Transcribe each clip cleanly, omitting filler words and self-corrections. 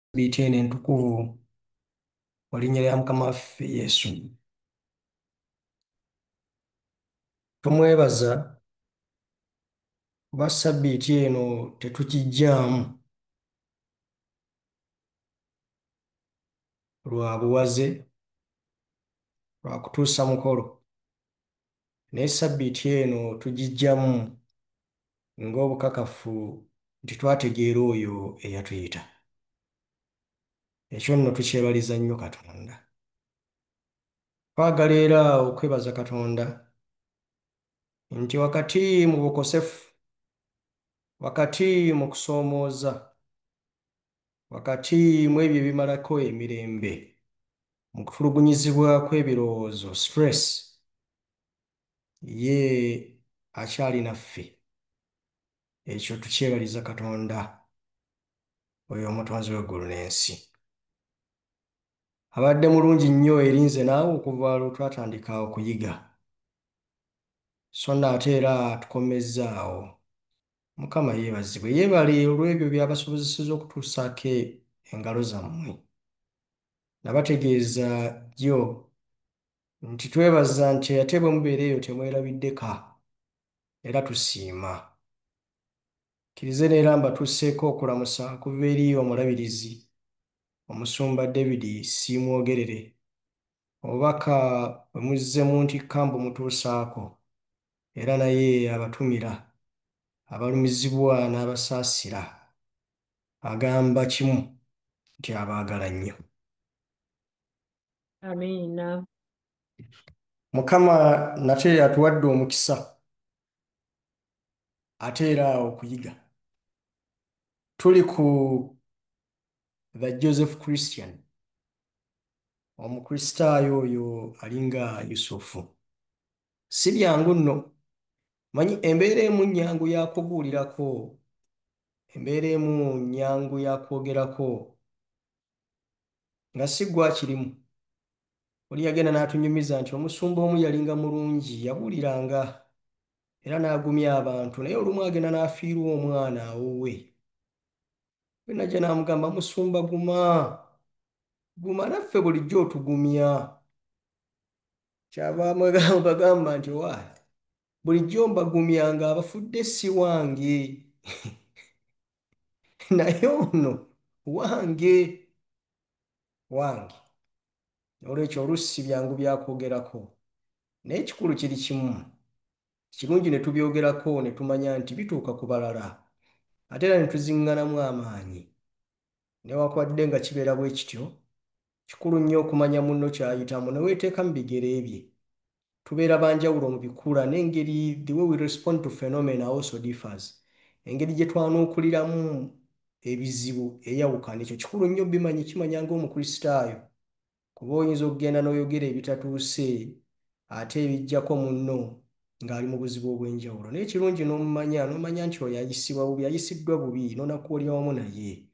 Ssabbiiti eno entukuvu mu linnya lya Mukama waffe Yesu. Tumwebaza kuba ssabbiiti eno tetukiggyaamu lwa buwaze, lwa kutuusa mukolo, naye ssabbiiti eno tugiggyamu ng'obukakafu nti twategeera oyo eyatuyita. Ekyo nno tukyebaliza nnyo Katonda. Twagala era okwebaza Katonda nti wakati mu bukosefu, wakati mu kusoomooza, wakati mu ebyo ebimalako emirembe, mu kutulugunyizibwa kw'ebirowoozo, stress, ye akyali naffe. Ekyo tukyebaliza Katonda oyo omutonzi w'eggulu n'ensi. Abadde mulungi nnyo eri nze naawe okuva lwe twatandika okuyiga. So nno ate era tukomezzaawo. Mukama yeebazibwe. Yeebale olw'ebyo by'abasobozesezza okutuusaako engalo zammwe. Nabategeeza jjo nti twebaza nti ate bwe mubeera eyo temwerabidde ka, era tusiima. Kkirize neera mbatuuseeko okulamusa okuva eri omulabirizi Omusumba David Ssimwogerere. Obubaka bwe muzze mu ntikka mbumutuusaako era naye abatumira, abalumizibwa n'abasaasira. Agamba kimu nti abaagala nnyo. Amiina. Mukama nate atuwadde omukisa ate era okuyiga. Tuli ku The Joseph Christian, Omukristaayo oyo alinga Yusufu. Si byangu nno. Manyi embeera emu nnyangu ya kubuulirako, embeera emu nnyangu ya kwogerako, nga si ggwe akirimu. Oli yagenda n'atunyumiza nti omusumba omu yalinga mulungi, yabuuliranga era n'agumya abantu, naye olumu agenda n'afiirwa omwana awuwe. Bwe najja n'amugamba, musumba guma, guma naffe bulijjo otugumya. Kyava bagamba nti owaaye, bulijjo mbagumya ng'abafudde si wange. Naye ono wange, wange. Noolwekyo oluusi byangu bya kwogerako, naye ekikulu kiri kimu, kirungi ne tubyogerako ne tumanya nti bituuka ku balala, ate era ne tuziŋŋanamu amaanyi. Newankubadde nga kibeera bwe kityo, kikulu nnyo okumanya munno ky'ayitamu ne weeteeka mu bigere bye. Tubeera ba njawulo mu bikula n'engeri the way we respond to phenomena also differs. Engeri gye twanuukuliramu ebizibu eyawukana. Ekyo kikulu nnyo obimanyi kimanya ng'Omukristaayo kuba oyinza okugenda n'oyogera ebitatuuse ate ebiggyako munno ng'ali mu buzibu obw'enjawulo. Naye kirungi n'omumanya n'omanya nti oyo ayisibwa bubi, ayisiddwa bubi n'onakuwalira wamu naye.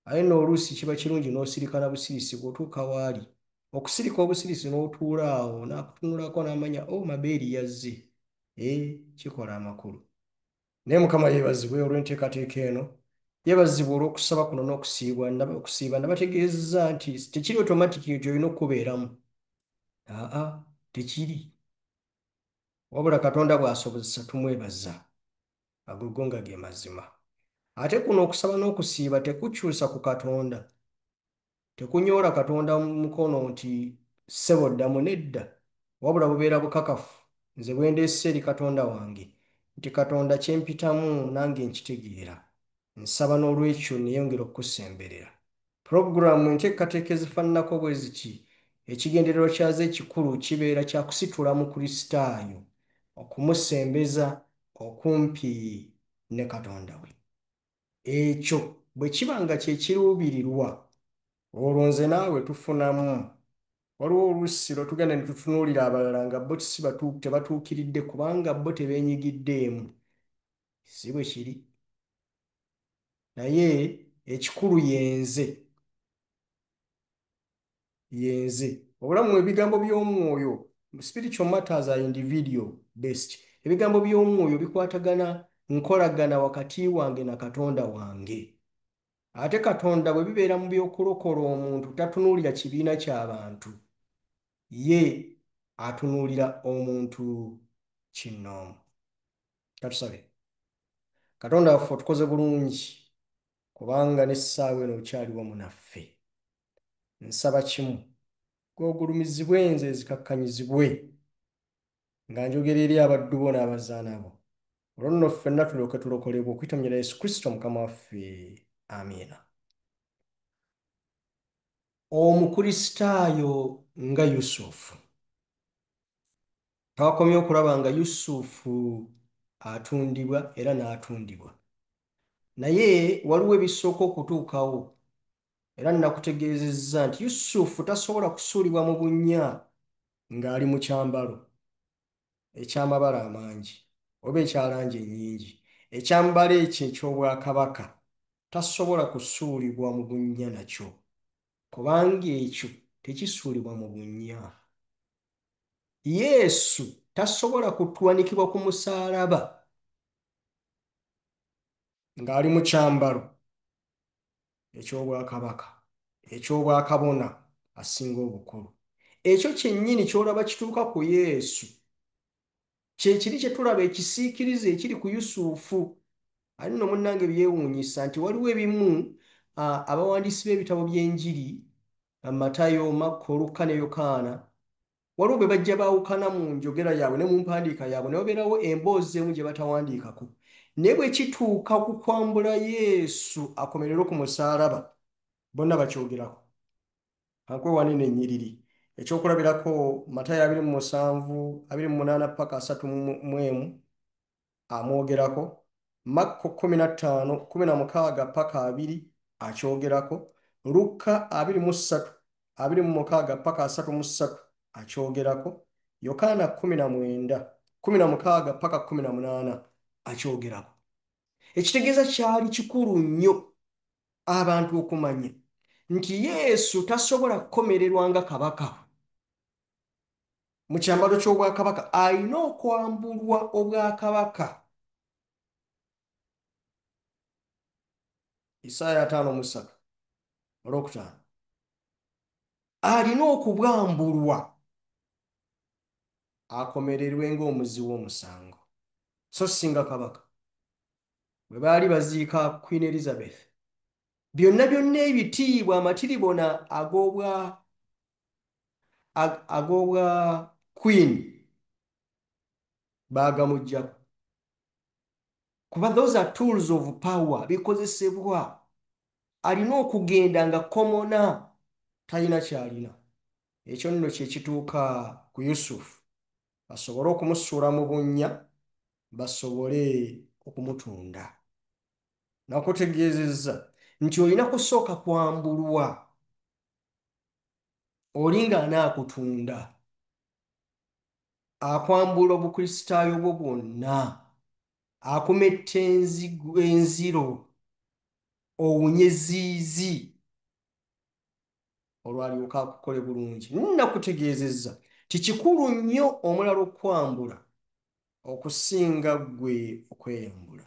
Aye nno oluusi kiba kirungi n'osirika na busirisi bw'otuuka w'ali. Okusirika obusirisi n'otuula awo n'akutunulako n'amanya oh Mabeeri yazze. Eeh kikola amakulu. Naye Mukama yeebazibwe olw'enteekateeka eno. Yeebazibwe olw'okusaba kuno n'okusiibwa okusiiba. Nabategeezezza nti tekiri automatic nti olina okukubeeramu. Aa tekiri. Wabula Katonda bw'asobozesa tumwebaza. Ago go nga ge mazima. Ate kuno okusaba n'okusiiba tekukyusa ku Katonda. Tekunyoola Katonda mukono nti ssebo ddamu nedda. Wabula bubeera bukakafu nze bwe ndeese eri Katonda wange nti Katonda kye mpitamu nange nkitegeera. Nsaba n'olwekyo neyongere okukusemberera. Pulogulaamu enteekateeka ezifaananako bwe ziti ekigendererwa kyazo ekikulu kibeera kya kusitula Mukristaayo okumusembeza okumpi ne Katonda we. Ekyo bwe kiba nga kye kiruubirirwa, olwo nze naawe tufunamu. Waliwo oluusi lwe tugenda ne tutunuulira abalala nga bo si tebatuukiridde kubanga bo tebeenyigiddeemu. Si bwe kiri. Naye ekikulu yenze. Yenze. Obulamu ebigambo by'omwoyo, spiritual matters are individual based. Ebigambo by'omwoyo bikwatagana nkolagana wakati wange na Katonda wange. Ate Katonda bwe bibeera mu by'okulokola omuntu tatunuulira kibiina ky'abantu, ye atunuulira omuntu kinnoomu. Katusabe. Katonda waffe otukoze bulungi kubanga n'essaawa eno okyali wamu naffe. Nsaba kimu, gw'ogulumizibwe nze nzikakkanyizibwe nga njogera eri abaddu bo n'abazaana bo. Olwo nno ffenna tulyoke tulokolebwe okuyita mu Yesu Kristo Mukama waffe. Amiina. Omukristaayo nga Yusufu. Twakomye okulaba nga Yusufu atundibwa era n'atundibwa. Naye waliwo ebisooka okutuukawo era nnakutegeezezza nti Yusufu tasobola kusuulibwa mu bunnya ng'ali mu kyambalo eky'amabala amangi oba ekya langi ennyingi. Ekyambalo ekyo eky'obwakabaka tasobola kusuulibwa mu bunnya nakyo kubanga ekyo tekisuulibwa mu bunnya. Yesu tasobola kutuwanikibwa ku musaalaba ng'ali mu kyambalo eky'obwakabaka, eky'obwakabona asinga obukulu. Ekyo kyennyini ky'olaba kituuka ku Yesu kye kiri kye tulaba ekisiikirize ekiri ku Yusufu. Ali nno munnange byewuunyisa nti waliwo ebimu abawandiisi b'ebitabo by'Enjiri, Matayo, Makko, Lukka ne Yokaana, waliwo bwe bajja baawukana mu njogera yaabwe ne mu mpandiika yaabwe ne wabeerawo emboozi emu gye batawandiikako. Naye bwe kituuka ku kwambula Yesu akomererwe ku musaalaba, bonna bakyogerako. Kankwe ennyiriri. Ekyokulabirako Matayo 27, 28 paka 31 amwogerako, Makko 15, 16 paka 20 akyogerako, Lukka 23, 26 paka 33 akyogerako, Yokaana 19, 16 paka 18 akyogerako. Ekitegeeza kyali kikulu nnyo abantu okumanya nti Yesu tasobola kukomererwa nga kabaka mu kyambalo ky'obwakabaka, alina okwambulwa obwakabaka. Isaaya 53 olwokutaano alina okubwambulwa akomererwe ng'omuzzi w'omusango, so singa kabaka. Bwe baali baziika Queen Elizabeth, byonna byonna ebitiibwa amatiribona ag'obwa Queen baagamuggyako, kuba those are tools of power, bikozesebwa. Alina okugenda nga komona talina ky'alina. Ekyo nno kye kituuka ku Yusufu, basobole okumusuula mu bunnya, basobole okumutunda. Nakutegeezezza nti olina kusooka kwambulwa, oli ng'anaakutunda, akwambula obukristaayo bwo bwonna, akumetta enziro, owunye ziizi, olwalyoka akukole bulungi. Nnakutegeezezza ti kikulu nnyo omulala okwambula okusinga ggwe okweyambula.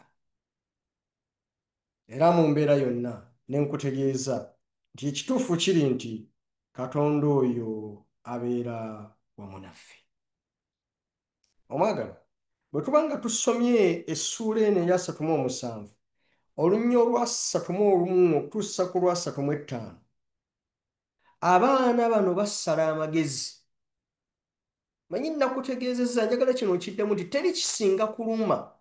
Era mu mbeera yonna ne nkutegeeza nti ekituufu kiri nti Katonda oyo abeera wamu naffe. Omwagalwa, bwe tuba nga tusomye essuula eno eya 37, olunnya olwa 31 okutuusa ku lwa 35, abaana bano basala amagezi. Manyi nnakutegeezezza, njagala kino nkiddemu nti teri kisinga kuluma.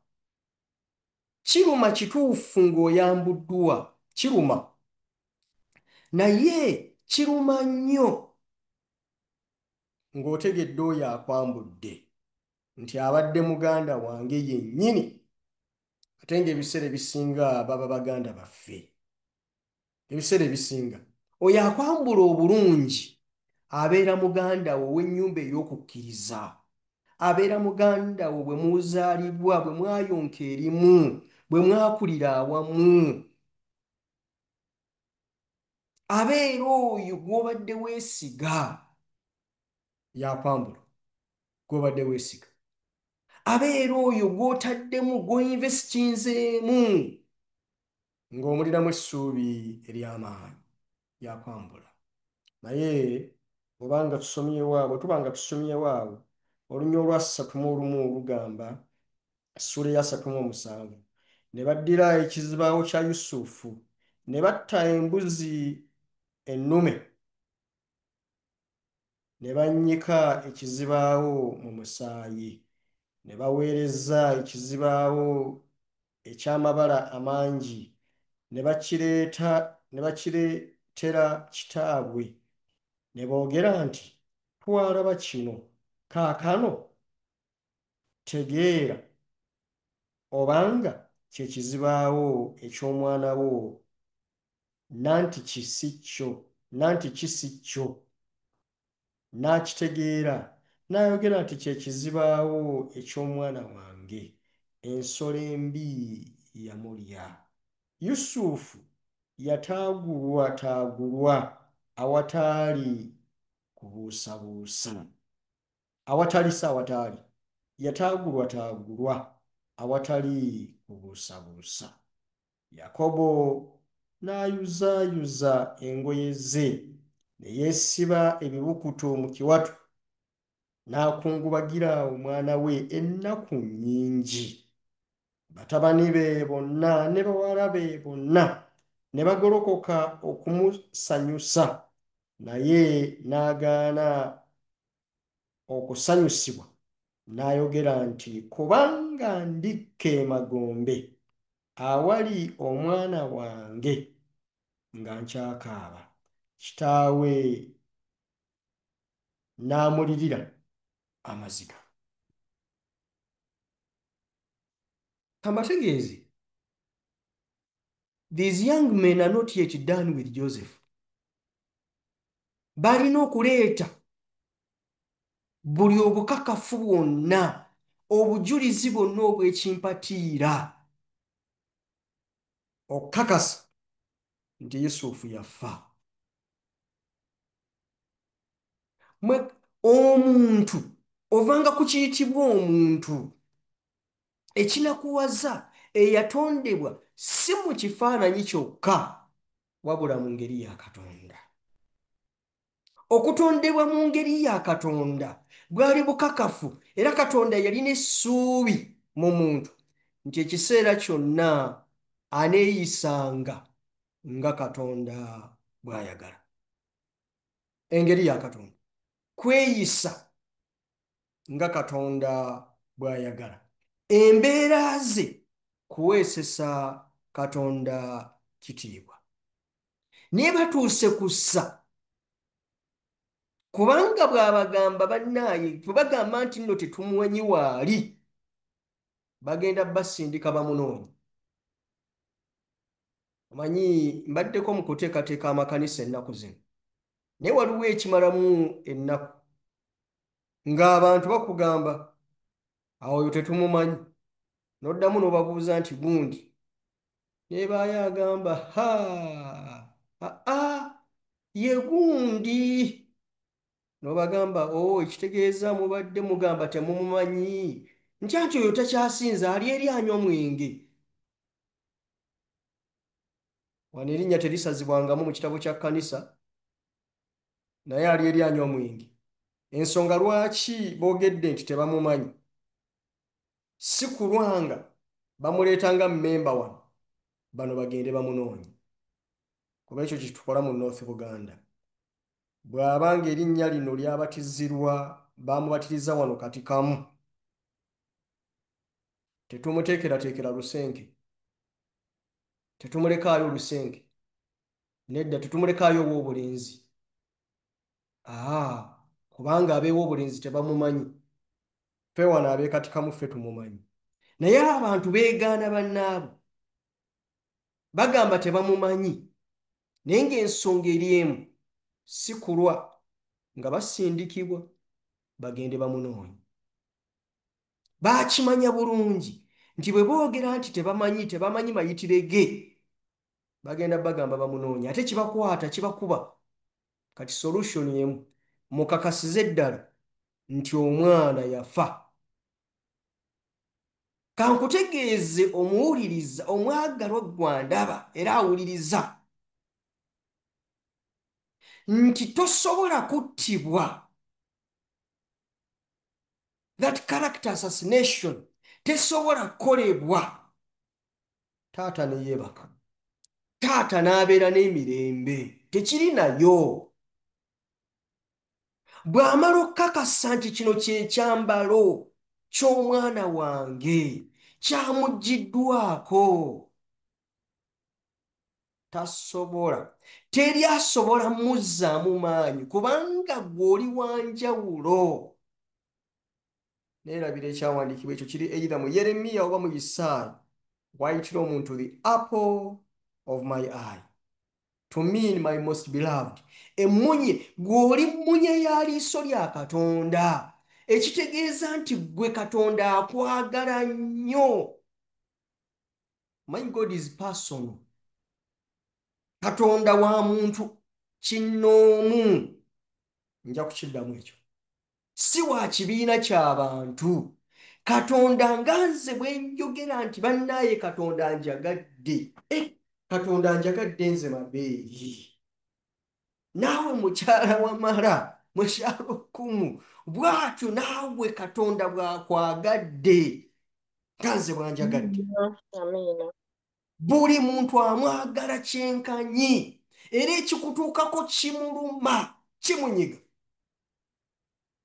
Kiruma kituufu ng'oyambuddwa, kiruma. Naye kiruma nnyo ng'otegedde oyo akwambudde nti abadde muganda wange yennyini, ate ng'ebiseera ebisinga baba baganda baffe. Ebiseera ebisinga oyo akwambula obulungi abeera muganda wo ow'ennyumba ey'okukkiriza, abeera muganda wo bwe muzaalibwa, bwe mwayonka erimu, bwe mwakulira awamu. Abeera oyo gw'obadde weesiga y'akwambula, gw'obadde weesiga. Abeera oyo gw'otaddemu, gw'oinvestinzeemu. Ng'omulinamu essuubi ery'amaanyi lyakwambula. Naye obanga tusomyewo awo, tuba nga tusomyewo awo, olunya olwa 31 olugamba, essuula eya 37, ne baddira ekizibaawo kya Yusufu ne batta embuzi ennume ne bannyika ekizibaawo mu musaayi, ne baweereza ekizibaawo eky'amabala amangi ne bakireeta ne bakireetera kitaabwe, ne boogera nti, Twalaba kino, kaakano tegeera obanga kye kizibaawo eky'omwana wo nantiki si kyo, nantiki si kyo. N'akitegeera n'ayogera nti, Kye kizibaawo eky'omwana wange, ensolo embi yamulya. Yusufu yataagulwataagulwa awataali kubuusabuusa, awatali si awataali, yataagulwataagulwa awatali kubuusabuusa. Yakobo n'ayuzaayuza engoye ze, ne yeesiba ebibukutu mu kiwato, n'akungubagira omwana we ennaku nnyingi. Batabani be bonna ne bawala be bonna ne bagolokoka okumusanyusa, naye n'agaana okusanyusibwa, n'ayogera nti, Kubanga ndikka emagombe awali omwana wange nga nkyakaaba. Kitaawe n'amulirira amaziga. Kambategeeze, these young men are not yet done with Joseph. Balina okuleeta buli obukakafu bwonna, obujulizi bwonna obw'ekimpatiira okukakasa nti Yusufu yafa. Mwe omuntu ovanga ku kiyitibwa omuntu ekinakuwaza eyatondebwa si mu kifaananyi kyokka wabula mu ngeri ya Katonda. Okutondebwa mu ngeri ya Katonda bwali bukakafu, era Katonda yalina essuubi mu muntu nti ekiseera kyonna aneeyisanga nga Katonda bw'ayagala. Engeri ya Katonda kweyisa nga Katonda bw'ayagala, embeera ze kuweesesa Katonda kitiibwa. Naye batuuse kussa, kubanga bw'abagamba bannaaye, bwe bagamba nti nno tetumumanyi waali, bagenda basindika bamunoonye. Omanyi mbaddeko mu kuteekateeka amakanisa ennaku zino, naye waliwo ekimalamu ennaku ng'abantu bakugamba awo oyo tetumumanyi, n'oddamu n'obabuuza nti gundi, nebaayo agamba ha aa ye gundi, n'obagamba o ekitegeeza mubadde mugamba temumumanyi, nti anti oyo takyasinza, ali eri anywa mwenge. Wano erinnya terisazibwangamu mu kitabo kya kkanisa, naye ali eri anywa mwenge. Ensonga lwaki boogedde nti tebamumanyi, si kulwanga bamuleetanga mmemba wano, bano bagende bamunoonye, kuba ekyo kyetukola mu North Buganda. Bw'abanga erinnya lino lyabatizirwa, baamubatiriza wano kati kamu, tetumuteekerateekera lusenke, tetumulekaayo lusenke, nedda, tetumulekaayo ow'obulenzi, kubanga ab'ew'obulenzi tebamumanyi. Ffe wano abeekatikamu ffe tumumanyi, naye abantu beegaana bannaabwe, bagamba tebamumanyi, naye ng'ensonga eri emu, si kulwa nga basindikibwa bagende bamunoonye. Baakimanya bulungi nti bwe boogera nti tebamanyi, tebamanyi mayitire ge, bagenda bagamba bamunoonye, ate kibakwata kibakuba. Kati solution emu, mukakasize ddala nti omwana yafa. Kankutegeeze omuwuliriza omwagalwa gwandaba era awuliriza nti tosobola kuttibwa. That character assassination tesobola kukolebwa. Taata ne yeebaka, taata n'abeera n'emirembe, tekiri nayo. Bw'amala okukakasa nti kino kye kyambalo ky'omwana wange kyamuggiddwako, tasobola, teri asobola muzzaamu maanyi kubanga gw'oli wa njawulo. Neerabira ekyawandiikibwa ekyo kiri either mu Yeremiya oba mu Isaaya, wayitira omuntu the apple of my eye, to mean my most beloved. Emmunye, gw'oli mmunye ya liiso lya Katonda, ekitegeeza nti ggwe Katonda akwagala nnyo. My God is personal. Katonda wa muntu kinnoomu. Nja kukiddamu ekyo. Si wa kibiina ky'abantu. Katonda nga nze bwe njogera nti bannaaye Katonda njagadde. Katonda njagadde nze mabeeri. Naawe mukyala wamala, mukyala okumu, bw'atyo naawe Katonda bw'akwagadde nga nze bw'anjagadde. Amiina. Buli muntu amwagala kyenkanyi, era ekikutuukako kimuluma, kimunyiga.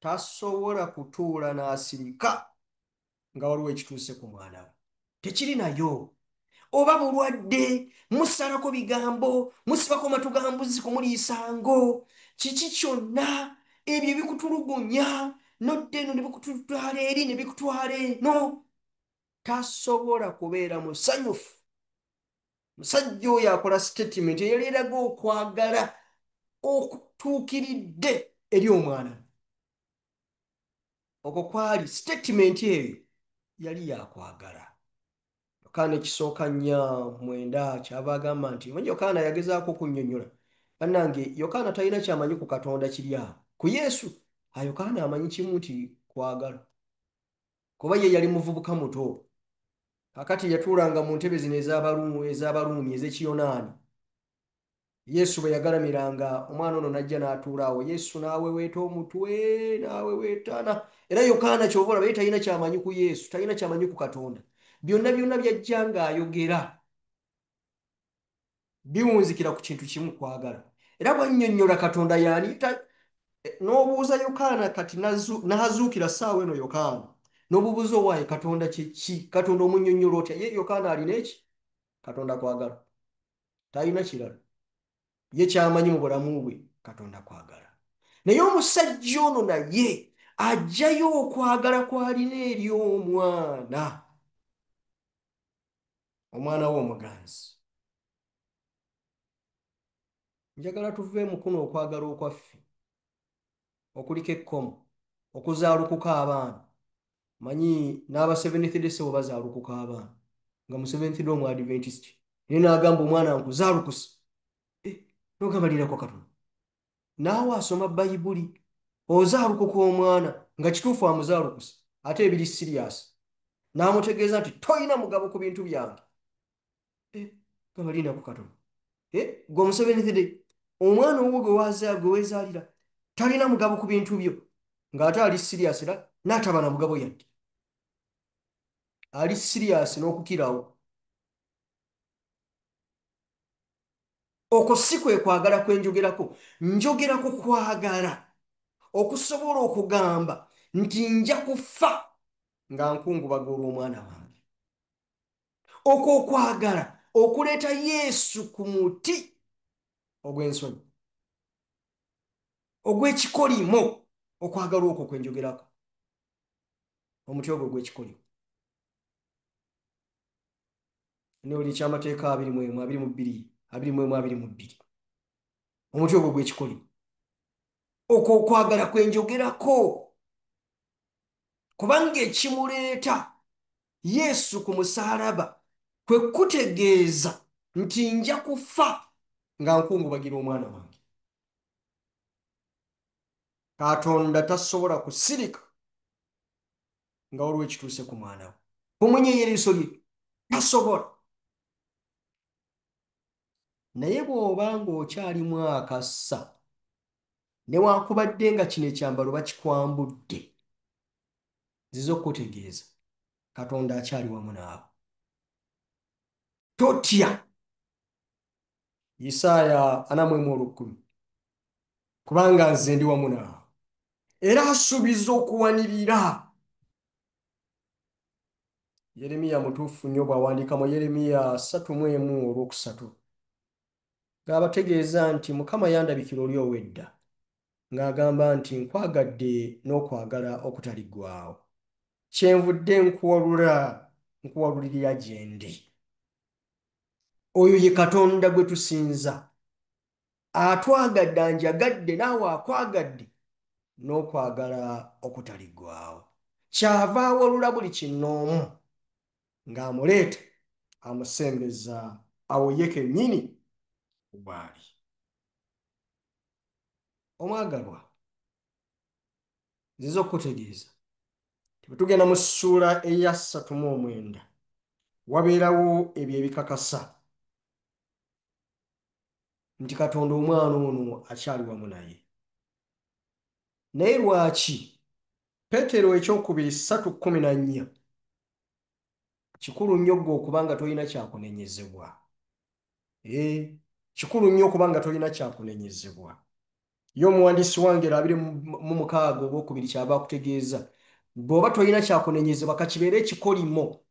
Tasobola kutuula n'asirika nga waliwo ekituuse ku mwana we. Tekiri nayo. Oba bulwadde, musalako bigambo, musibako matu ga mbuzi kumuliisa ngo, kiki kyonna, ebyo ebikutulugunya, nodda eno ne bikutwala eri ne bikutwala eno. Tasobola kubeera musanyufu. Musajja oyo akola statement eyali eraga okwagala okutuukiridde eri omwana. Okwo kwali statement eyo yali yakwagala. Yokaana ekisooka 4:9 kyava agamba nti omanyi Yokaana yagezaako okunnyonnyola. Bannange Yokaana talina ky'amanyi ku Katonda kiri awo. Ku Yesu, Yokaana amanyi kimu nti kwagala. Kuba ye yali muvubuka muto. Kaakati yatuulanga mu ntebe zino ez'Abaruumi ez'Ekiyonaani. Yesu bwe yagalamiranga omwana ono n'ajja n'atuula awo, Yesu n'aweweeta omutwe, n'aweweetana. Era Yokaana ky'ova olaba ye talina ky'amanyi ku Yesu, talina ky'amanyi ku Katonda. Byonna byonna by'ajja ng'ayogera biwunzikira ku kintu kimu, kwagala. Era bw'annyonnyola Katonda y'ani, n'obuuza Yokaana kati n'azuukira ssaawa eno Yokaana, n'obubuuza owaaye Katonda kye ki? Katonda omunnyonnyola otya? Ye Yokaana alina eki? Katonda kwagala. Talina kirala. Ye ky'amanyi mu bulamu bwe, Katonda kwagala. Naye omusajja ono naye aggyayo okwagala kw'alina eri omwana. Omwana we omuganzi. Njagala tuve mu kuno okwagala okwaffe okuliko ekkomo, okuzaalukuka abaana. Manyi n'aba Seventh Day sebo bazaalukuka abaana, nga mu Seventh Day omu Adventist. Naye n'agamba omwana nkuzaalukuse. N'ogamba lirako katono. Naawe asoma Bayibuli, ozaalukuka omwana nga kituufu amuzaalukuse, ate ebiri serious. N'amutegeeza nti toyina mugabo ku bintu byange. Gamba lindako katono. Gwe omu Seventh Day, omwana owuwo gwe weezaalira talina mugabo ku bintu byo, ng'ate ali serious era n'ataba na mugabo yadde. Ali serious n'okukirawo. Okwo si kwe kwagala kwe njogerako. Njogera ku kwagala okusobola okugamba nti nja kufa nga nkungubaga olw'omwana wange. Okwo okwagala okuleeta Yesu ku muti ogw'ensonyi, ogw'ekikolimo, okwagala okwo kwe njogerako. Omuti ogwo ogw'ekikolimo. N'oli ekyamateeka 21, 22, 21, 22. Omuti ogwo ogw'ekikolimo. Okwo okwagala kwe njogerako. Kubanga ekimuleeta Yesu ku musaalaba kwe kutegeeza nti nja kufa nga nkungubagira omwana wange. Katonda tasobola kusirika nga waliwo ekituuse ku mwana we. Omunyeenya eriiso lye tasobola. Naye bw'oba ng'okyalimu akassa, newankubadde nga kino ekyambalo bakikwambudde, nzize okukutegeeza, Katonda akyali wamu naawe. Totya. Isaaya 41 olw'ekumi, kubanga nze ndi wamu naawe. Era asuubiza okuwanirira. Yeremiya mutuufu nnyo bw'awandiika mu Yeremiya 31 olwokusatu, ng'abategeeza nti Mukama yandabikira oli ow'edda, ng'agamba nti nkwagadde n'okwagala okutaliggwaawo, kyenvudde nkuwalula, nkuwalulirira gye ndi. Oyo ye Katonda gwe tusinza, atwagadde, anjagadde, naawe akwagadde n'okwagala okutaliggwaawo, kyava awalula buli kinnoomu ng'amuleeta amusembeza awo ye kennyini bw'ali. Omwagalwa, nziza okukutegeeza nti bwe tugenda mu ssuula eya 39, wabeerawo ebyo ebikakasa nti Katonda omwana ono akyali wamu naye. Naye lwaki? Peetero ekyokubiri 3:14. Kikulu nnyo ggwe okuba nga tolina kyakunenyezebwa. Ee, kikulu nnyo okuba nga tolina kyakunenyezebwa. Ye omuwandiisi w'Engero 26 olwokubiri kyava akutegeeza, bw'oba tolina kyakunenyezebwa, kakibeere ekikolimo,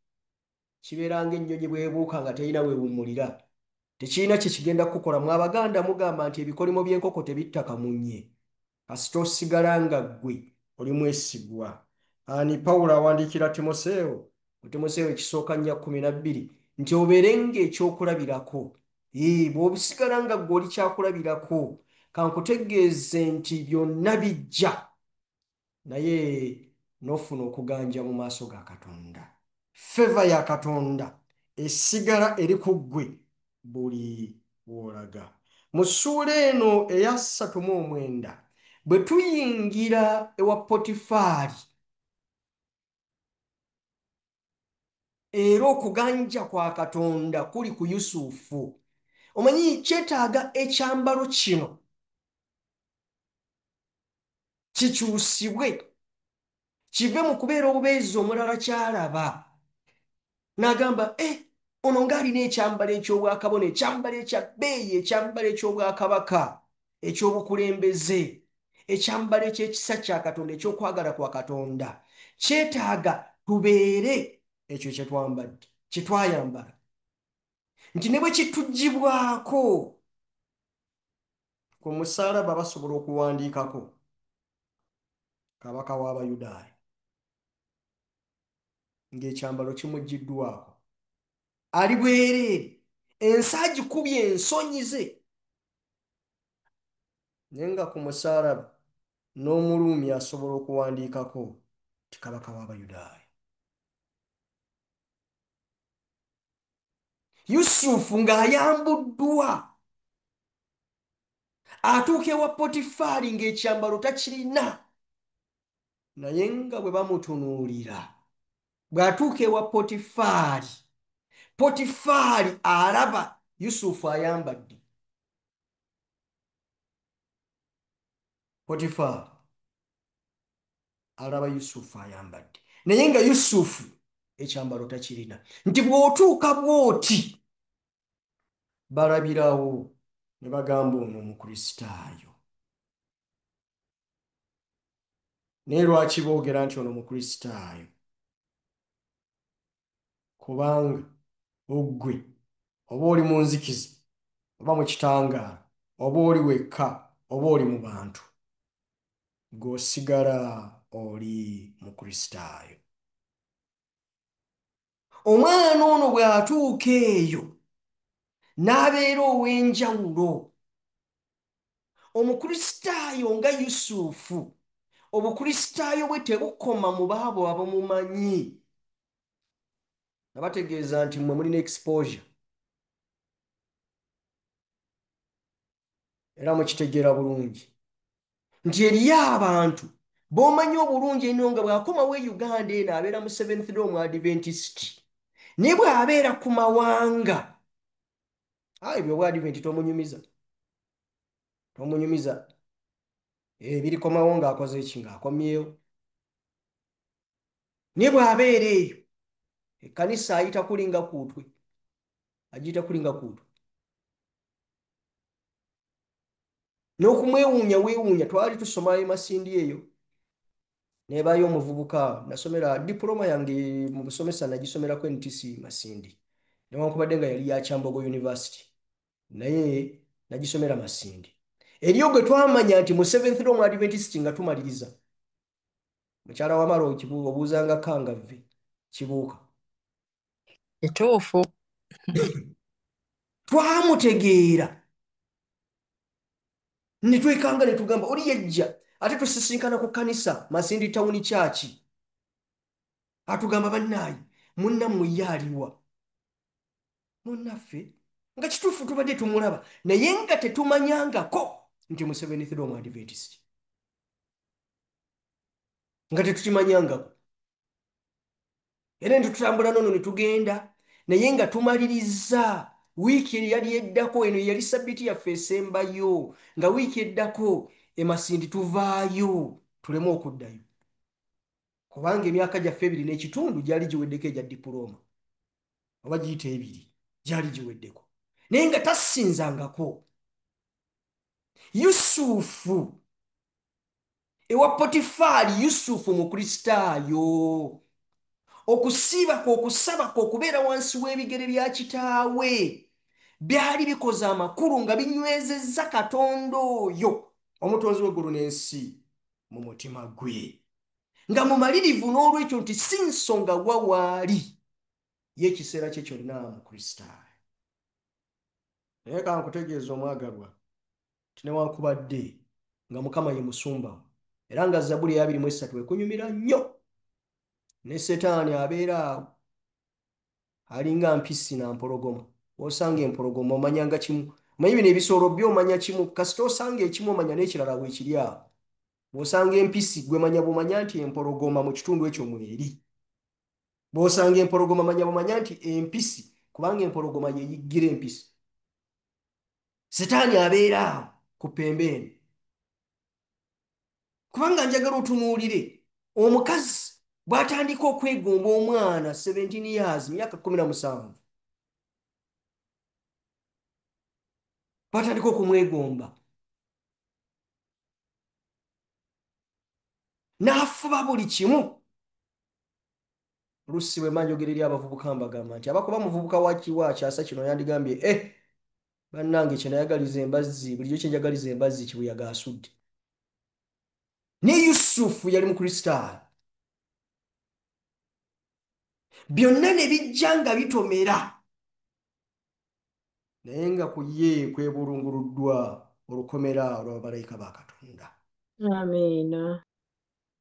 kibeera ng'ennyonyi bw'ebuuka nga terina weewummulira, tekirina kye kigenda kukukola. Mu Abaganda mugamba nti ebikolimo by'enkoko tebitta kamunye, kasita osigala nga ggwe oli mwesigwa. Ani Pawulo awandiikira Timoseewo mu Timoseewo ekisooka 4:12 nti obeere ng'ekyokulabirako. Bw'osigala nga ggwe oli kyakulabirako, kankutegeeze nti byonna bijja, naye n'ofuna okuganja mu maaso ga Katonda. Favor ya Katonda esigala eri ku ggwe buli w'olaga. Mu ssuula eno eya 39, bwe tuyingira ewa Potifaali, era okuganja kwa Katonda kuli ku Yusufu. Omanyi kyetaaga ekyambalo kino kikyusibwe, kive mu kubeera obubeezi omulala kyalaba n'agamba, e ono ng'alina ekyambalo eky'obwakabona, ekyambalo ekya bbeeyi, ekyambalo eky'obwakabaka, eky'obukulembeze, ekyambalo eky'ekisa kya Katonda, ekyokwagala kwa Katonda. Kyetaaga tubeere ekyo kyetwambadde, kyetwayambala, nti ne bwe kituggyibwako ku musaalaba, basobola okuwandiikako kabaka w'Abayudaaya ng'ekyambalo kimuggiddwako, ali bwereere, ensi agikubye ensonyi ze, naye nga ku musaalaba n'Omuluumi asobola okuwandiikako ti kabaka w'Abayudaaya. Yusufu ng'ayambuddwa atuuka ewa Potifaali ng'ekyambalo takirina, naye nga bwe bamutunuulira, bw'atuuka ewa Potifaali, Potifaali alaba Yusufu ayambadde. Potifaali alaba Yusufu ayambadde, naye nga Yusufu ekyambalo takirina, nti bw'otuuka bw'oti balabirawo ne bagamba ono Omukristaayo. Naye lwaki boogera nti ono Mukristaayo? Kubanga oggwe oba oli mu nzikiza oba mu kitangaala, oba oli wekka oba oli mu bantu, gweosigala oli Mukristaayo. Omwana ono bw'atuuka eyo n'abeera ow'enjawulo, Omukristaayo nga Yusufu, Obukristaayo bwe tebukoma mu baabo abamumanyi. Nabategeeza nti mmwe mulina exposure era mukitegeera bulungi nti eriyo abantu B'omanyi obulungi ennyo nga bw'akomawo e Uganda eno abeera mu Seventh Day Omwadventist, naye bw'abeera ku mawanga, ebyo obwadventi tomunyumiza, tomunyumiza. Ebirikomawo ng'akoze ki, ng'akomyewo. Naye bw'abeera eyo ekkanisa ayita kulinga kuutwe, agiyita kulinga kuutwe. N'okumwewuunya weewuunya, twali tusoma e Masindi eyo nebayo omuvubuka, nasomera diploma yange mu busomesa nagisomerako NTC Masindi, newankubadde nga yali ya Kyambogo University, naye nagisomera Masindi. Eriyo gwe twamanya nti mu Seventh Day Adventist nga tumaliriza, mukyala wa Malo obuuzanga Kangavve Kibuuka. Kituufu. Twamutegeera ne twekanga ne tugamba oli yajja, ate tusisinkana ku kkanisa Masindi Town Church, atugamba bannaayi munnammwe ye aliwa, munnaffe nga kituufu tubadde tumulaba naye nga tetumanyangako nti mu Seventh Day Adventist, nga tetukimanyangako. Era ne tutambula nono ne tugenda, naye nga tumaliriza wiiki eyali eddako, eno yali sabbiiti yaffe esembayo, nga wiiki eddako e Masindi tuvaayo tuleme okuddayo, kubanga emyaka gyaffe 2.5 gyali giweddeko egya dipulooma, oba giyita 2 gyali giweddeko, naye nga tasinzangako. Yusufu ewa Potifaali, Yusufu Mukristaayo, okusiibako okusabako okubeera wansi w'ebigere bya kitaawe byali bikoze amakulu nga binywezezza Katonda oyo omutonzi w'eggulu n'ensi mu mutima gwe, nga mumalirivu n'olwekyo nti si nsonga wa waali ye ekiseera kye kyonna Mukristaayo. Naye kankutegeeza omwagalwa nti newankubadde nga Mukama ye musumba, era nga Zabbuli eya 23 ekunyumira nnyo, ne Setaani abeera alinga mpisi na mpologoma. Osanga empologoma omanyanga kimu, omanyi bino ebisolo byo omanya kimu, kasita osanga ekimu omanya n'ekirala weekiri awo. Bw'osanga empisi gwe manya bw'omanya nti empologoma mu kitundu ekyo mweri. Bw'osanga empologoma manya bw'omanya nti empisi, kubanga empologoma yeyiggira empisi. Setaani abeera awo ku pembeeni. Kubanga njagala otunuulire omukazi bw'atandika okwegomba omwana 17 years, myaka 17, bw'atandika okumwegomba n'afuba buli kimu. Oluusi bwe mba njogera eri abavubuka mbagamba nti abakuba muvubuka wa kyasa kino yandigambye bannange kye nayagaliza embazzi, bulijjo kye njagaliza embazzi kibuyaga asudde. Ne Yusufu yali Mukristaayo, byonna ne bijja nga bitomera, naye nga ku ye kwebulunguluddwa olukomera olw'abamalayika ba Katonda. Amiina.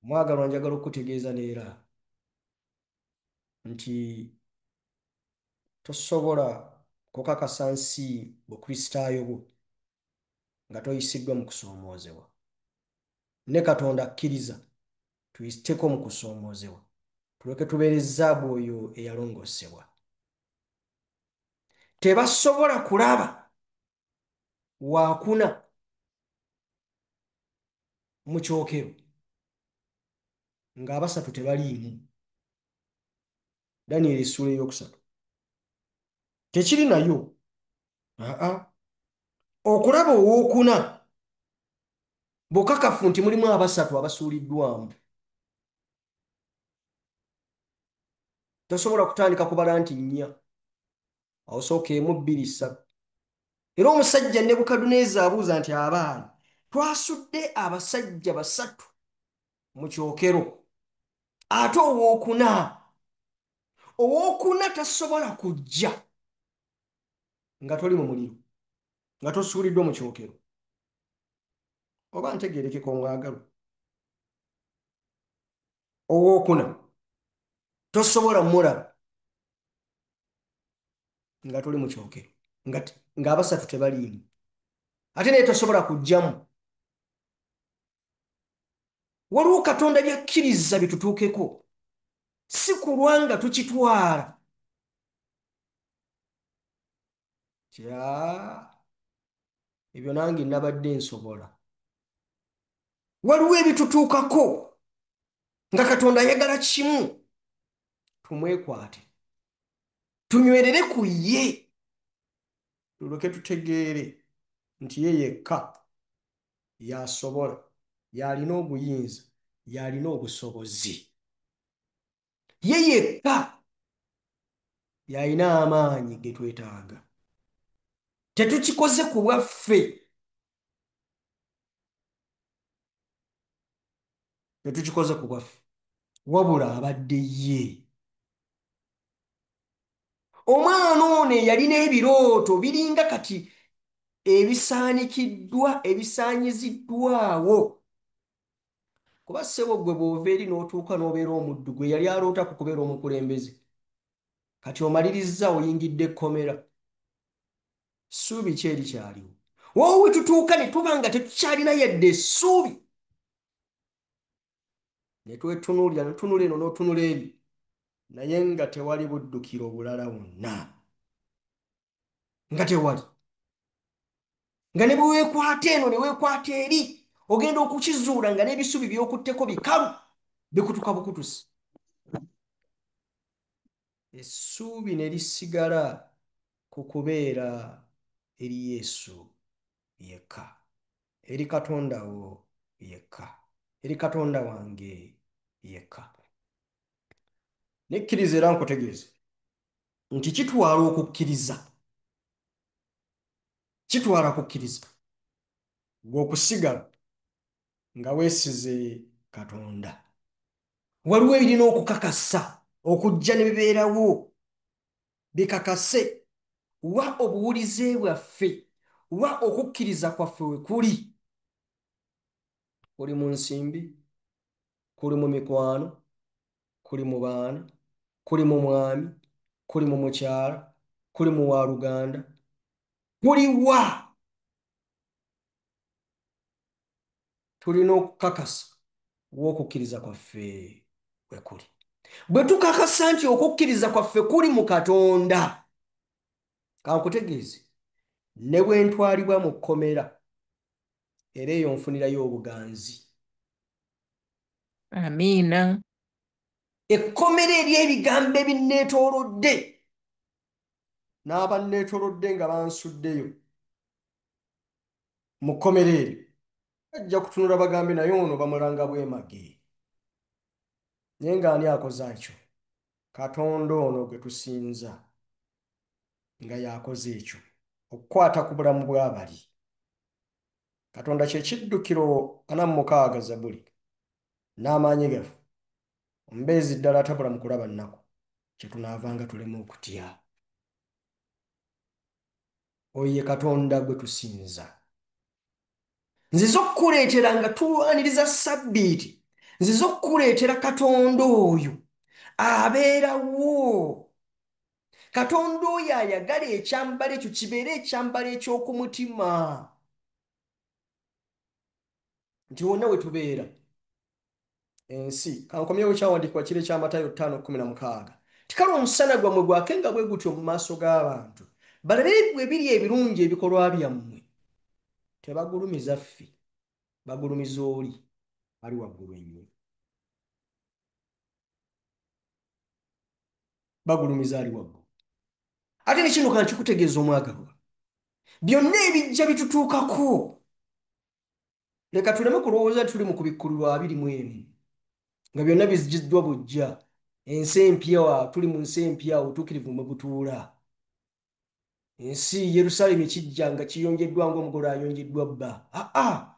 Mwagalwa, njagala okutegeeza neera nti tosobola kukakasa nsi bukristaayo bwo nga toyisiddwa mu kusoomoozebwa. Ne Katonda akkiriza tuyiteko mu kusoomoozebwa, tuleke tubeere zaabu oyo eyalongoosebwa. Tebasobola kulaba waakuna mu kyokero ng'abasatu tebaliimu. Daniel essuula 3 tekiri nayo. Okulaba owookuna bukakafu nti mulimu abasatu abasuuliddwamu. Tosobola kutandika kubala nti 4, awo sooka 1 2 3. Era omusajja Nebukadduneeza abuuza nti abaana twasudde abasajja 3 mu kyokero, ate owookuna tasobola kujja nga toli mu muliro, nga tosuuliddwa mu kyokero. Oba ntegeerekeko ng'agalwa. Owookuna tosobola mulaba nga toli mu kyokero, ng'abasatu tebaliimu, ate naye tosobola kujjamu. Waliwo Katonda by'akkiriza bitutuukeko, si kulwa nga tukitwala kya ebyo nange nabadde nsobola. Waliwo ebitutuukako nga Katonda ayagala kimu, tumwekwate, tunywerere ku ye, tuleke tutegeere nti ye yekka y'asobola, y'alina obuyinza, y'alina obusobozi. Ye yekka y'alina amaanyi ge twetaaga. Tetukikoze ku bwaffe, tetukikoze ku bwaffe, wabula abadde ye. Omwana ono eyalina ebirooto biringa kati ebisaanikiddwa, ebisaanyiziddwawo. Kuba ssebo ggwe bw'ova eri n'otuuka n'obeera omuddu, gwe yali aloota ku kubeera omukulembeze, kati omalirizza oyingidde ekkomera. Ssuubi ki erikyaliwo? Woowe we tutuuka ne tuba nga tetukyalina yadde essuubi, ne twetunuulira, ne tutunula eno n'otunula eri, naye nga tewali buddukiro bulala wonna, nga tewali. Nga ne bwe weekwata eno ne weekwata eri, ogenda okukizuula nga n'ebisubi by'okutteko bikalu, bikutuka bukutusi. Essuubi ne lisigala ku kubeera eri Yesu yekka, eri Katonda wo yekka, eri Katonda wange yekka. Nekkiriza era nkutegeeza nti kitwala okukkiriza, kitwala kukkiriza gwe okusigala nga weesize Katonda. Waliwo ebirina okukakasa okujja ne bibeerawo, bikakase wa obuwulize bwaffe, wa okukkiriza kwaffe we kuli. Kuli mu nsimbi, kuli mu mikwano, kuli mu baana, kuli mu mwami, kuli mu mukyala, kuli mu waaluganda, kuli wa? Tulina okukakasa w'okukkiriza kwaffe we kuli. Bwe tukakasa nti okukkiriza kwaffe kuli mu Katonda, kankutegeeze, ne bwe ntwalibwa mu kkomera, era eyo nfunirayo obuganzi. Amiina. Ekkomera ery'ebigambo ebinneetoolodde, n'abanneetoolodde nga bansuddeyo mu kkomera eryo, bajja kutunula bagambe naye ono bamulanga bwemage. Naye ng'ani akoze ekyo? Katonda ono gwe tusinza nga y'akoze ekyo, okukwata ku bulamu bw'abali. Katonda kye kiddukiro 46 Zabuli, n'amaanyi gaffe, omubeezi ddala atabula mu kulaba nnaku, kye tunaavanga tuleme okutya. Oyo ye Katonda gwe tusinza. Nzize okukuleetera nga tulwaniriza Ssabbiiti, nzize okukuleetera Katonda oyo abeerawo. Katonda oyo ayagala ekyambalo ekyo kibeere ekyambalo eky'oku mutima. Nti wonna we tubeera ensi, kankomyewo kyawandiikibwa kiri ekya Matayo 5:16. Tikale omusana gwammwe gwake nga bwe gutyo mu maaso g'abantu, balabe bwe biri ebirungi ebikolwa byammwe. Tebagulumiza ffe, bagulumiza oli ali waggulu ennyo. Bagulumiza ali waggulu. Ate ne kino kankikutegeeza omwagalwa, byonna ebijja bitutuukako, leka tuleme kulowooza tuli mu kubikkulirwa 21 nga byonna bizigiddwa bujja. Ensi empya, tuli mu nsi empya obutuukirivu mwe butuula. Ensi Yerusaalemi kijja nga kiyonjeddwa ng'omugole ayonjeddwa bba. Aa,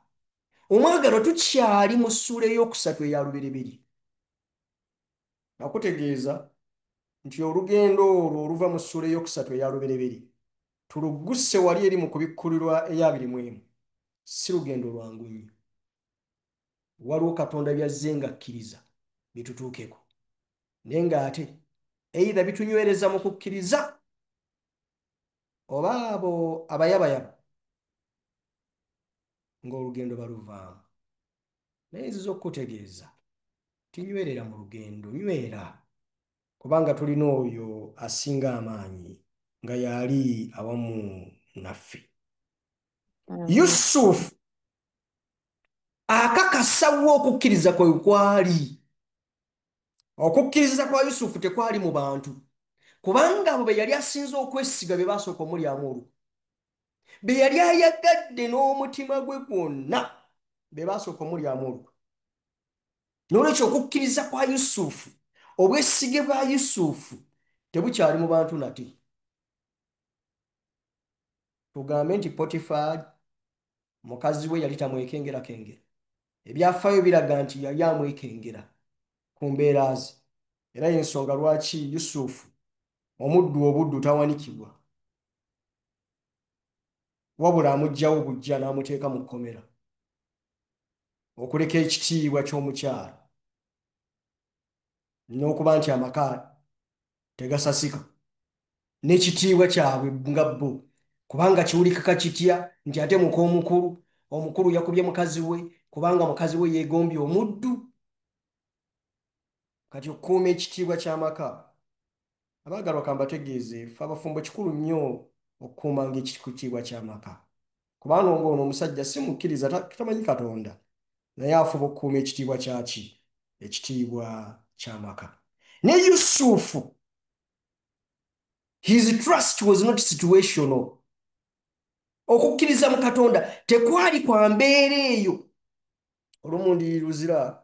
omwagalwa, tukyali mu ssuula ey'okusatu eya Lubereberye. Nakutegeeza nti olugendo olwo oluva mu ssuula ey'okusatu eya Lubereberye tulugguse wali eri mu kubikkulirwa eya 21, si lugendo lwangu nnyo. Waliwo Katonda by'azze ng'akkiriza bitutuukeko, naye ng'ate either bitunywereza mu kukkiriza oba abo abayabayaba ng'olugendo baluvaamu. Naye nziza okukutegeeza tinywerera mu lugendo, nywera, kubanga tulina oyo asinga amaanyi nga y'ali awamu naffe. Yusufu akakasawo okukkiriza kwe kwali. Okukkiriza kwa Yusufu tekwali mu bantu, kubanga abo be yali asinze okwesiga be baasooka omulyamu olukwe, be yali ayagadde n'omutima gwe gwonna be baasooka omulyamu olukwe. N'olwekyo okukkiriza kwa Yusufu, obwesige bwa Yusufu tebukyali mu bantu nate. Tugambe nti Potifaali mukazi we yali tamwekengerakengera. Ebyafaayo biraga nti yali amwekengera ku mbeera ze, era y'ensonga lwaki Yusufu omuddu obuddu tawanikibwa, wabula amuggyawo bujja n'amuteeka mu kkomera okuleka ekitiibwa ky'omukyala n'okuba nti amaka tegasasika n'ekitiibwa kyabwe nga bo, kubanga kiwulikika kitya nti ate muka omukulu yakubye mukazi we kubanga mukazi we yeegombye omuddu. Kati okukuuma ekitiibwa ky'amaka, abaagalwa kambategeeze, ffe abafumbo kikulu nnyo okukuumanga ekitiibwa ky'amaka, kubanga ng'ono omusajja si mukkiriza, tamanyi Katonda, naye afuba okukuuma ekitiibwa kyaki? Ekitiibwa ky'amaka. Ne Yusufu, his trust was not situational. Okukkiriza mu Katonda tekwali kwa mbeera eyo. Olumu ndi Luzira,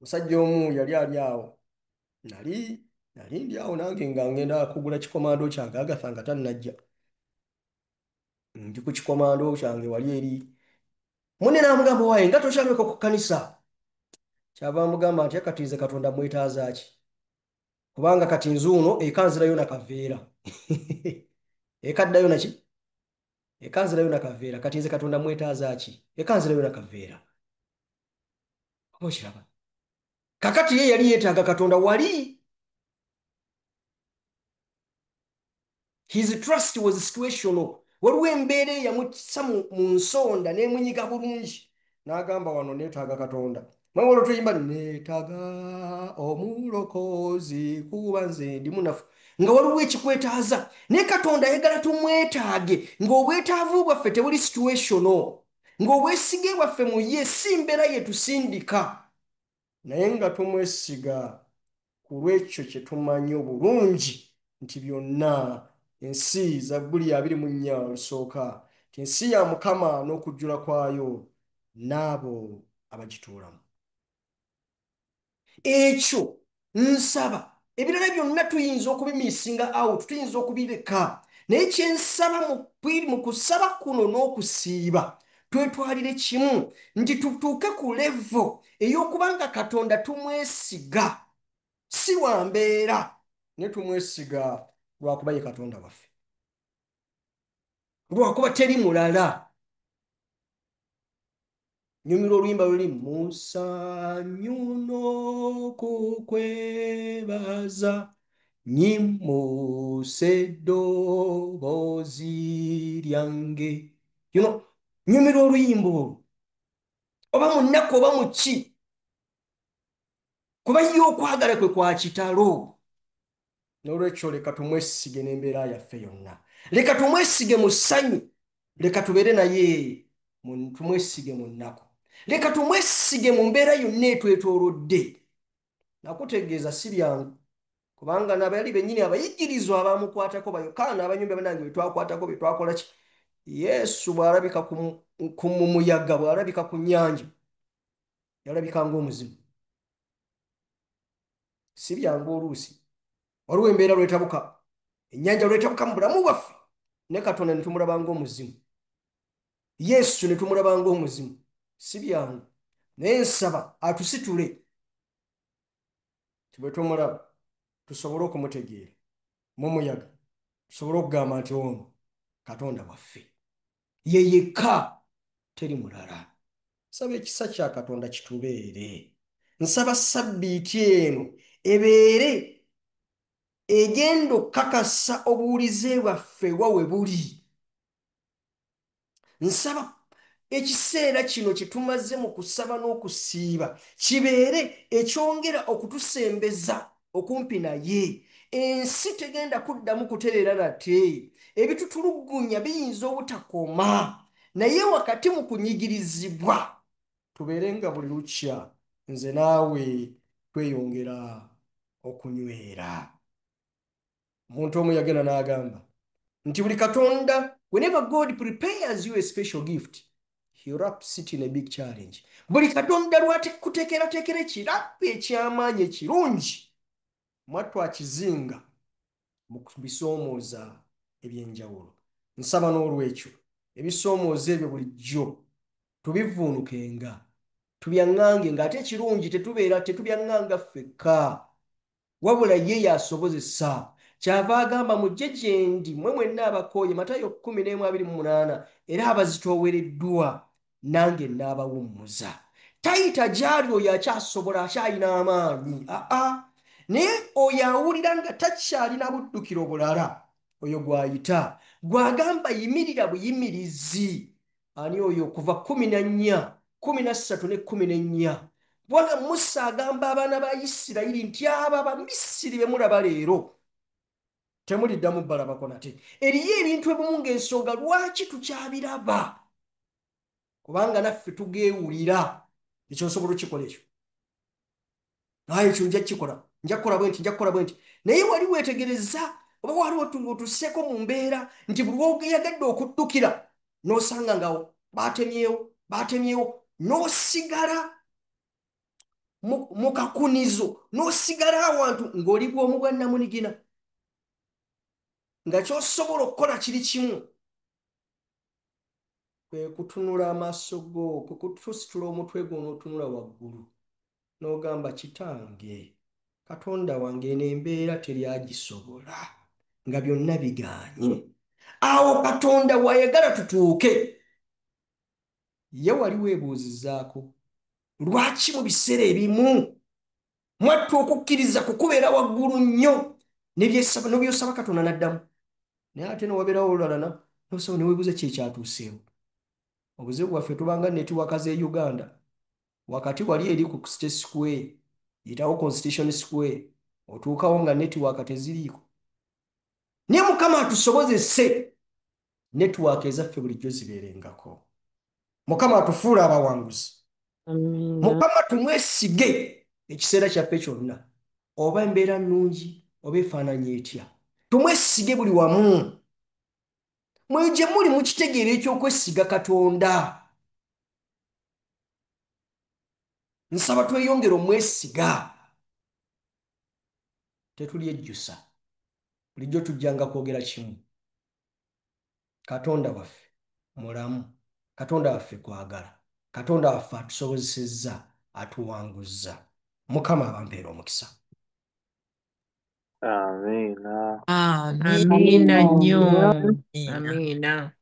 musajja omu yali ali awo, nali ndi awo nange nga ngenda kugula kikomando kyange, Agatha nga tannajja, ndi ku kikomando kyange wali eri, munne n'amugamba, waaye nga tokyalweko ku kkanisa. Kyava amugamba nti kati nze Katonda mwetaaza ki? Kubanga kati nzuuno eka nzirayo na kaveera, eka ddayo naki? Eka nzirayo na kaveera. Kati nze Katonda mwetaaza ki? Eka nzirayo na kaveera. Oba okiraba? Kakati ye yali yeetaaga Katonda wali. His trust was situational. Waliwo embeera eyamussa mu nsonda n'emunyiga bulungi, n'agamba wano neetaaga Katonda. Mwe waliwo tuyimba neetaaga omulokozi kuba nze ndi munafu, nga waliwo ekikwetaaza. Naye Katonda ayagala tumwetaage ng'obwetaavu bwaffe tebuli situational, ng'obwesige bwaffe mu ye si mbeera ye tusindika, naye nga tumwesiga ku lw'ekyo kye tumanyi obulungi nti byonna ensi. Zabbuli 24 olusooka nti ensi ya Mukama n'okujjula kwayo n'abo abagituulamu. Ekyo nsaba, ebirala byonna tuyinza okubimisinga out, tuyinza okubireka, naye kyensaba mu kusaba kuno n'okusiiba, twetwalire kimu nti tutuuke ku level ey'okuba nga Katonda tumwesiga si wa mbeera, naye tumwesiga lwakuba ye Katonda waffe, lwakuba teri mulala. Nyumirwa oluyimba luli musanyu n'okukwebaza, nyimusa eddoboozi lyange. Nyumirwa oluyimba olwo, oba mu nnaku oba mu ki, kuba ye okwagala kwe kwa kitalo. N'olwekyo leka tumwesige n'embeera yaffe yonna, leka tumwesige mu ssanyu, leka tubeere naye, tumwesige mu nnaku, leka tumwesige mu mbeera yonna etwetoolodde. Nakutegeeza si byangu, kubanga n'abayali bennyini abayigirizwa abamukwatako, Bayokaana abanyumbi banange be twakwatako, be twakola ki, Yesu bw'alabika ku muyaga, bw'alabika ku nnyanja, yalabika ng'omuzimu. Si byangu oluusi, waliwo embeera lwetabuka, ennyanja lwetabuka mu bulamu bwaffe, ne Katonda ne tumulaba ng'omuzimu, Yesu ne tumulaba ng'omuzimu. Si byangu, naye nsaba atusitule bwe tumulaba tusobole okumutegeera mu muyaga, tusobole okugamba nti ono Katonda waffe, ye yekka, teri mulala. Nsaba ekisa kya Katonda kitubeere. Nsaba sabbiiti eno ebeere egenda okukakasa obuwulize bwaffe wa we buli. Nsaba Ekiseera kino kye tumaze mu kusaba n'okusiiba kibeere ekyongera okutusembeza okumpi naye. Ensi tegenda kuddamu kutereera nate. Ebitutulugunya biyinza obutakoma, naye wakati mu kunyigirizibwa tubeere nga buli lukya nze naawe tweyongera okunywera. Omuntu omu yagenda n'agamba nti buli Katonda, whenever God prepares you a special gift, he wraps it in a big challenge. Buli Katonda lw'akuteekerateekera ekirabo eky'amaanyi ekirungi, mwattu akizinga mu bisoomooza eby'enjawulo. Nsaba n'olwekyo ebisoomooza ebyo bulijjo tubivvuunukenga, tubyaŋŋange, ng'ate ekirungi tetubeera tetubyaŋŋanga ffekka, wabula ye y'asobozesa. Kyava agamba, "Mujje gye ndi mmwe mwenna abakooye," Matayo 11:28, "era abazitoowereddwa, nange nnaabawummuza." Tayita gy'ali oyo akyasobola, akyalina amaanyi, aa, naye oyo awulira nga takyalina buddukiro bulala, oyo gw'ayita, gw'agamba, "Yimirira buyimirizi." Ani oyo? Kuva 14 13 ne 14, bwanga Musa agamba abaana ba Isirayiri nti, "Abo Abamisiri be mulaba leero temuliddamu balabako nate." Eriyo ebintu ebimu ng'ensonga lwaki tukyabiraba, kubanga naffe tugeewulira. Ekyo nsobola okukikola, ekyo aye ekyo nja kukikola, nja kukola bwe nti, nja kukola bwe nti. Naye wali weetegereza oba waliwo otuseeko mu mbeera nti buli lwoyagadde okuddukira n'osanga nga batemyewo, batemyewo, n'osigala mu kakunizo, n'osigala awantu ng'oli bw'omu bwa nnamunigina, nga ky'osobola okukola kiri kimu, kwe kutunula amaaso go, kwe kutusitula omutwe gwo n'otunula waggulu n'ogamba, "Kitange, Katonda wange, eno embeera teryagisobola nga byonna bigaanye." Awo Katonda wayagala tutuuke. Ye wali weebuuzizaako lwaki mu biseera ebimu mwattu okukkiriza kukubeera waggulu nnyo n'ebyosaba Katonda n'addamu, naye ate newabeerawo olulala nosaba neweebuuza ki ekyatuuseewo? Obuzibu bwaffe tubanga network z'e Uganda. Wakati wali eri ku State Square, yitawo Constitution Square, otuukawo nga network teziriiko. Naye Mukama atusobozese network ezaffe bulijjo zibeerengako. Mukama atufuula abawanguzi. Amiina. Mukama tumwesige ekiseera kyaffe kyonna, oba embeera nnungi oba efaananya etya, tumwesige buli wamu. Mwe gye muli mukitegeera ekyokwesiga Katonda. Nsaba tweyongere omwesiga, tetulyejjusa. Bulijjo tujjanga kwogera kimu: Katonda waffe mulamu, Katonda waffe kwagala, Katonda waffe atusobozesezza, atuwanguzza. Mukama abampeera omukisa. Amiina. Amiina. Amiina nnyo. Amiina. Amiina.